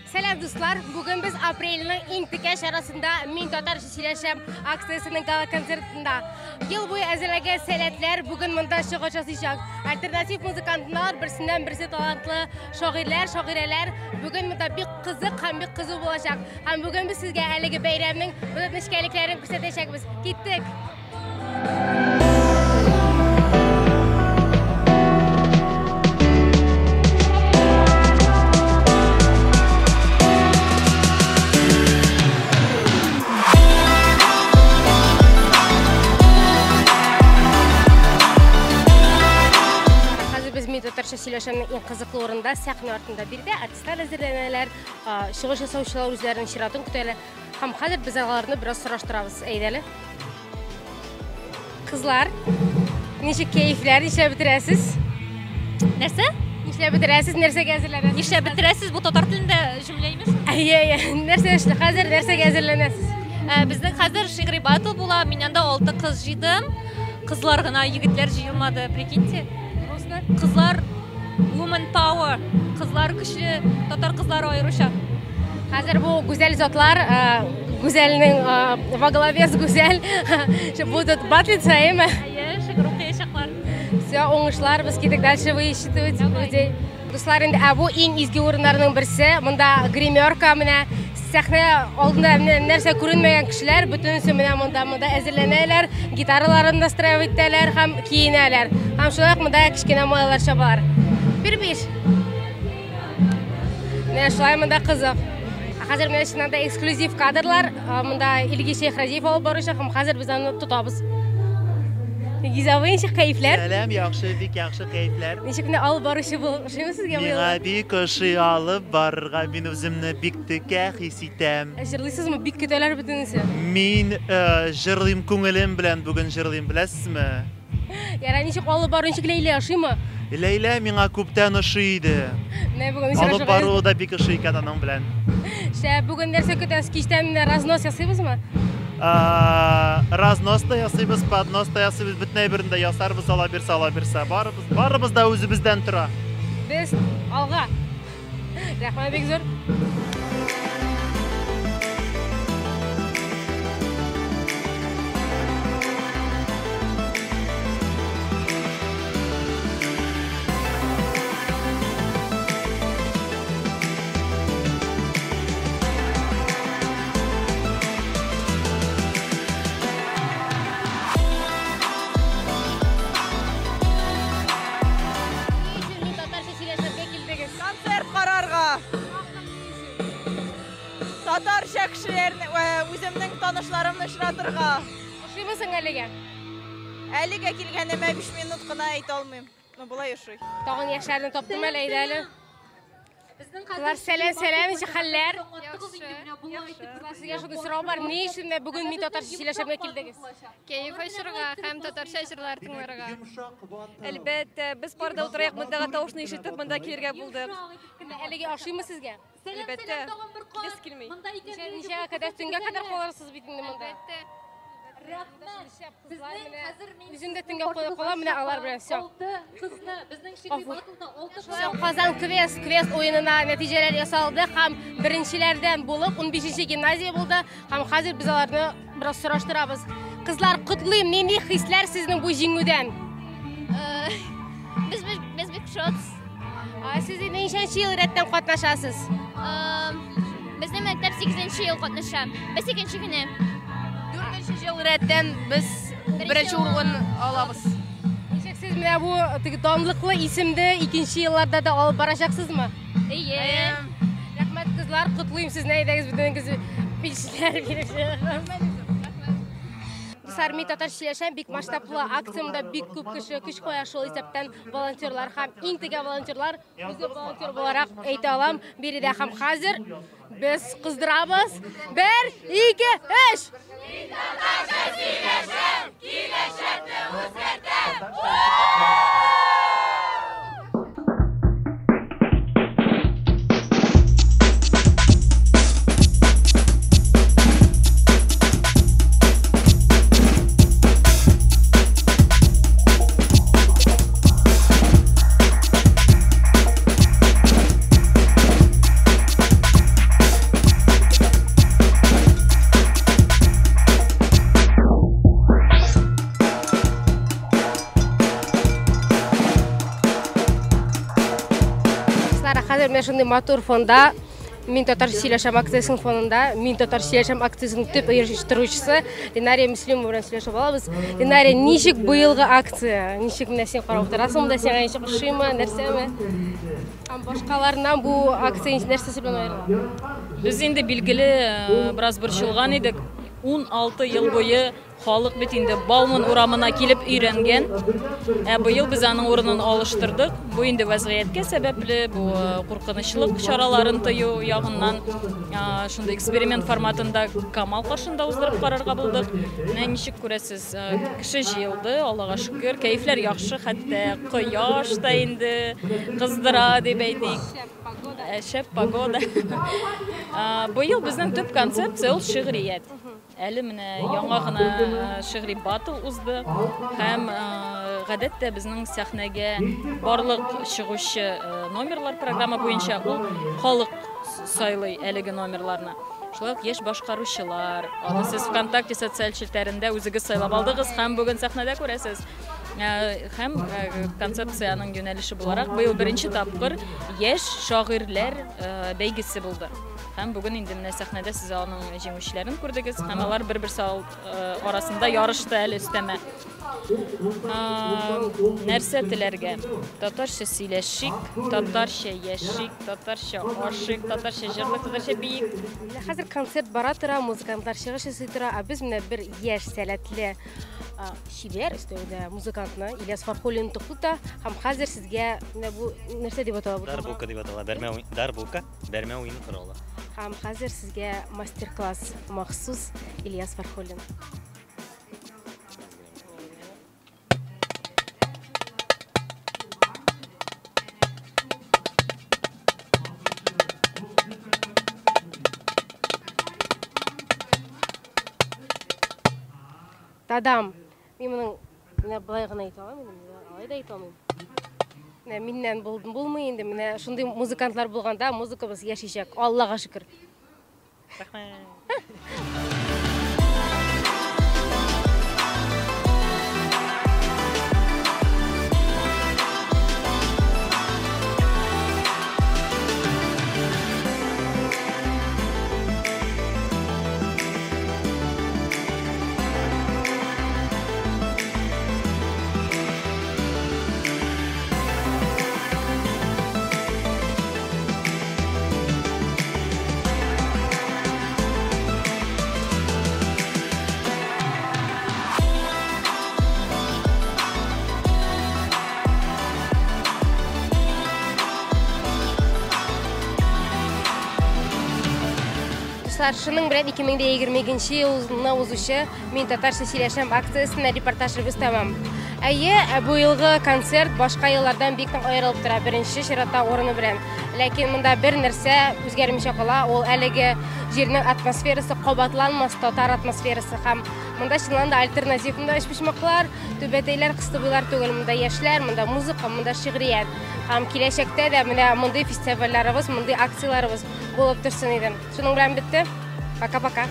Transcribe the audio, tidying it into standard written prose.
Сәлам, дуслар! Бүген без апрельнең иң текә чарасында Мин татарча сөйләшәм акциясенең гала-концертында. Ел буе әзерләгән сәләтләр бүген монда чыгыш ясыйчак. Альтернатив музыкантлар, берсеннән берсе талантлы шагыйрьләр, шагыйрәләр. Бүген монда бик кызык һәм бик кызу булачак. Һәм бүген без сезгә әлеге бәйрәмнең бөтен нечкәлекләрен күрсәтәчәкбез. Киттек! Хәзер без Мин татарча сөйләшәмнең иң кызыклы урынында, сәхнә артында. Биредә артистлар әзерләнәләр, чыгыш ясаучылар үзләренең чиратын көтәләр. Һәм хәзер без аларны бераз сораштырабыз. Әйдәле. Кызлар, ничек кәефләр, нишләп бетерәсез? Нәрсә? Нишләп бетерәсез, нәрсәгә әзерләнәсез? Нишләп бетерәсез? Бу татар телендә җөмлә имеш. Әйе, әйе. Нәрсә эшли хәзер, нәрсәгә әзерләнәсез? Безнең хәзер шигъри батл була. Мин анда 6 кыз җыйдым. Кызлар гына, егетләр җыелмады, прикиньте. Просто кызлар woman power. Кызлар көчле, татар кызлары аеруча. Хәзер бу гүзәл затлар, гүзәлнең во главе с гүзәл будут батлиться, әйеме? Әйе, шигырь укыячаклар. Все, уңышлар, без китек дальше высчитывать людей. Дуслар, инде ә бу иң изге урыннарның берсе. Монда гримерка, менә сәхнә алдында менә нәрсә күренмәгән кешеләр, бөтенесе менә монда әзерләнәләр, гитараларын настраивать итәләр һәм киенәләр. Һәм шулай ук монда кечкенә малайлар чабалар. Бир-биш. Менә шулай монда кызык. Ә хәзер менә чыннан да эксклюзив кадрлар. Монда Илгиз Шәйхразиев алып баручы һәм хәзер без аны тотабыз. Илгиз абый, ничек кәефләр? Сәлам, яхшы, бик яхшы кәефләр. Ничек менә алып баручы булып ошыймы сезгә бу Миңа юлы? бик ошый алып барырга, мин үземне бик текә хис итәм. Ә җырлыйсызмы? Бик көтәләр бөтенесе. Мин җырлыйм, күңелем белән бүген җырлыйм, беләсезме? Ярай, ничек алып бару, ничек Ләйлә ошыймы? Ләйлә миңа күптән ошый иде. Менә бүген Алып очрашуга баруы да бик ошый икән аның белән. Шәп, бүген нәрсә көтәсез? Кичтән менә разнос ясыйбызмы? Разнос та ясыйбыз, поднос та ясыйбыз, бөтен әйберне дә ясарбыз, ала бирсә, ала бирсә. Барыбыз, барыбыз да үзебездән тора. Без алга. Рәхмәт бик зур. Ни өчен мин татарча сөйләшергә килдегез? Концерт карарга. Татарча кешеләрне, үземнең танышларымны очратырга. Ошыймы соң әлегә? Әлегә килгәнемә 5 минут кына әйтә алмыйм. Ну, болай ошый. Тагын яшьләрне таптым әле, әйдә әле. Кызлар, сәлам, сәлам, ничек хәлләр? Кызлар, сезгә шундый сорау бар. Ни өчен менә бүген мин татарча сөйләшергә килдегез? Кәеф ачырга һәм татарча җырлар тыңларга. Әлбәттә, без парда утырыйк, мондагы тавышны ишетеп, монда килергә булдык. Әлегә ошыймы сезгә? Әлбәттә, киләсе килми. Ничәгә кадәр, төнгә кадәр калырсыз бит инде монда. Әлбәттә. Кызлар менә үзем дә төнгә калам, менә алар белән всё. Всё, Казан квест, квест уенына нәтиҗәләр ясалды һәм беренчеләрдән булып 15 гимназия булды һәм хәзер без аларны бераз сораштырабыз. Кызлар, котлыйм, нинди хисләр сезнең бу җиңүдән? Без без бик шат. Сез инде ничәнче ел рәттән катнашасыз? Безнең мәктәп 8 ел катнаша. Без икенче генә. 4 ел рәттән без беренче урын алабыз. Ничек сез менә бу теге данлыклы исемне икенче елларда да алып барачаксызмы? Әйе. Рәхмәт, кызлар, котлыйм сезне, әйдәгез бөтенегез билчеләр биреп. Дуслар, мин татарча сөйләшәм, бик масштаблы акциямдә бик күп кеше көч куя, шул исәптән волонтерлар һәм иң тегә волонтерлар, үзем волонтер буларак әйтә алам, биредә һәм хәзер без кыздырабыз. 1, 2, 3! Мин татарча сөйләшәм, киләчәкне үзгәртәм! Дуслар, хәзер менә шундый матур фонда Мин татарча сөйләшәм акциясенең фонында Мин татарча сөйләшәм акциясенең төп оештыручысы Ленария Мөслимова белән сөйләшеп алабыз. Ленария, ничек быелгы акция? Ничек менә син карап утырасың да, сиңа ничек ошыймы, нәрсәме? Һәм башкаларыннан бу акция нәрсәсе белән аерыла? Без инде билгеле бераз борчылган идек. 16 ел буе Халык бит инде Бауман урамына килеп өйрәнгән. Ә быел без аның урынын алыштырдык. Бу инде вәзгыятькә сәбәпле, бу куркынычлык чараларын тыю ягыннан шундый эксперимент форматында Камал каршында уздырып карарга булдык. Менә ничек күрәсез, кеше җыелды, Аллага шөкер, кәефләр яхшы, хәтта кояш та инде кыздыра дип әйтик. Шәп погода. Быел безнең төп концепция ул шигърият. Әле менә яңа гына шигъри батл узды һәм гадәттә безнең сәхнәгә барлык чыгучы номерлар программа буенча ул халык сайлый әлеге номерларны. Шулай ук яшь башкаручылар, аны сез ВКонтакте социаль челтәрендә үзегез сайлап алдыгыз һәм бүген сәхнәдә күрәсез. Һәм концепциянең юнәлеше буларак быел беренче тапкыр яшь шагыйрьләр бәйгесе булды. Һәм бүген инде менә сәхнәдә сез аның җиңүчеләрен күрдегез һәм алар бер-берсе арасында ярышты әле өстәмә. Нәрсә теләргә? Татарча сөйләшик, татарча яшик, татарча ашыйк, татарча җырлыйк, татарча биик. Менә хәзер концерт бара тора, музыкантлар чыгыш ясый тора, ә без менә бер яшь сәләтле чибәр өстәвенә музыкантны Ильяс Фархуллин токтыта һәм хәзер сезгә менә бу нәрсә дип атала бу? Дарбука дип атала, бәрмә дарбука, бәрмә уен коралы. Һәм хәзер сезгә мастер-класс махсус Ильяс Фархуллин. Тадам. Мин моның менә былай гына әйтә алам инде, алай да әйтә алмыйм. Менә миннән булмый инде. Менә шундый музыкантлар булганда музыкабыз яшәячәк. Аллага шөкер. Рәхмәт. Дуслар, шуның белән 2022 елны узучы Мин татарча сөйләшәм акциясенә репортажыбыз тәмам. Әйе, бу елгы концерт башка еллардан бик нык аерылып тора, беренче чиратта урыны белән. Ләкин монда бер нәрсә үзгәрмичә кала, ул әлеге җирнең атмосферасы кабатланмас татар атмосферасы һәм монда чыннан да альтернатив, монда өчпочмаклар, түбәтәйләр, кыстыбыйлар түгел, монда яшьләр, монда музыка, монда шигърият. Һәм киләчәктә дә менә мондый фестивальләребез, мондый акцияләребез булып торсын иде. Шуның белән бетте. Пока-пока.